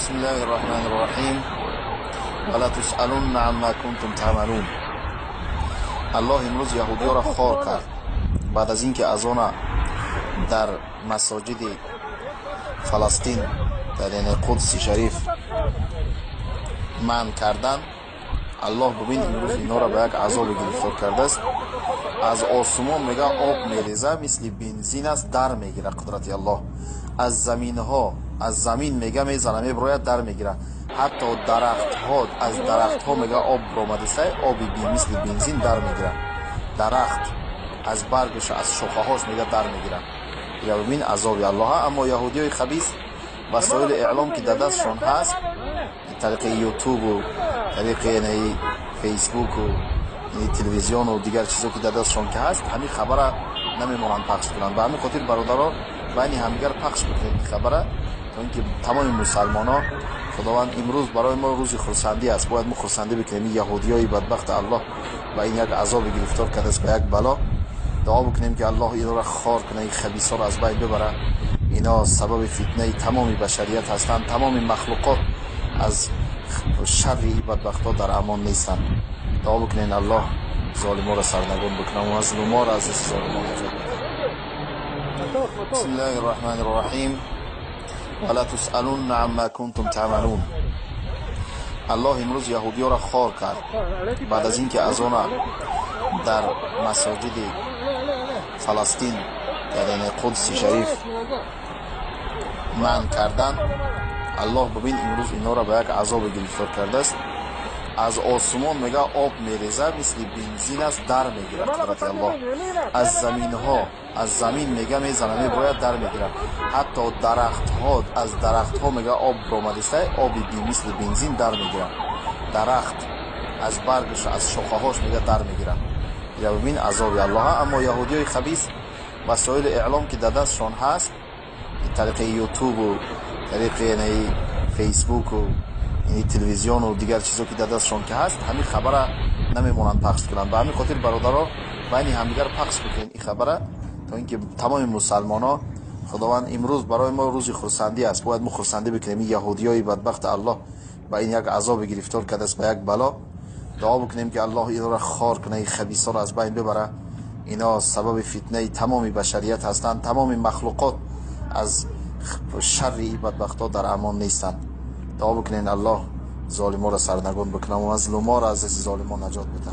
بسم الله الرحمن الرحیم. ولا تسألن عما کنتم تعملون. الله امروز یهودی را خوار کرد بعد از اینکه از آن در مساجد فلسطین در یعنی قدس شریف منع کردن. الله ببین امروز اینا را به یک عذاب گرفتار کرده است. از آسمان میگه آب میریزه، مثل بنزین است، در میگیره قدرت الله. از زمین ها، از زمین میگه میزنه، میبروید، در میگیره. حتی درخت ها، از درخت ها میگه آب برآمده است، آبی بی مثل بنزین در میگیره. درخت از برگش، از شاخه هاش میگه در میگیره. یا ببین عذاب الله. اما یهودی های خبیث وسایل اعلام که در دستشون هست، طریق یوتیوب و طریق یعنی فیسبوک و یعنی تلویزیون و دیگر چیزا که در دستشون که هست، همین خبر نمیمونن پخش کنن. به همین خاطر برادرها بین همدیگر پخش بکنید این خبره، تا اینکه تمام مسلمان ها، خداوند امروز برای ما روز خرسندی است، باید ما خرسندی بکنیم. این یهودیای بدبخت الله و این یک عذاب گرفتار کرده است، به یک بلا. دعا بکنیم که الله اینا را خوار کنه، این خبیثا را از بین ببره. اینا سبب فتنه تمام بشریت هستند. تمام مخلوقات از شر این بدبخت در امان نیستند. دعا بکنین الله ظالما را سرنگون بکنه و مظلوما را از دست ظالمان نجات بده. بسم الله الرحمن الرحیم. ولا تسألن عما کنتم تعملون. الله امروز یهودی را خوار کرد بعد از اینکه از آن در مساجد فلسطین در یعنی قدس شریف منع کردن. الله ببین امروز اینا را به یک عذاب گرفتار کرده است. از آسمان میگه آب میریزه، مثل بنزین است، در میگیره قدرت الله. از زمین ها، از زمین میگه میزنه، میبروید، در میگیره. حتی درخت ها، از درخت ها میگه آب برآمده است، آبی بی مثل بنزین در میگیره. درخت از برگش، از شاخه هاش میگه در میگیره. یا ببین عذاب الله. اما یهودی های خبیث وسایل اعلام که در دستشون هست، طریق یوتیوب و طریق یعنی فیسبوک و یعنی تلویزیون و دیگر چیزا که در دستشون که هست، همین خبر نمیمونن پخش کنن. به همین خاطر برادرها بین همدیگر پخش بکنین این خبره، تا اینکه تمام مسلمان ها، خداوند امروز برای ما روز خرسندی است، باید ما خرسندی بکنیم. این یهودی های بدبخت الله و این یک عذاب گرفتار کرده است، به یک بلا. دعا بکنیم که الله اینا را خوار کنه، این خبیثا را از بین ببره. اینا سبب فتنه تمام بشریت هستند. تمام مخلوقات از شر این بدبخت ها در امان نیستند. دعا بکنین الله ظالما را سرنگون بکنه و مظلوما را از دست ظالمان نجات بده.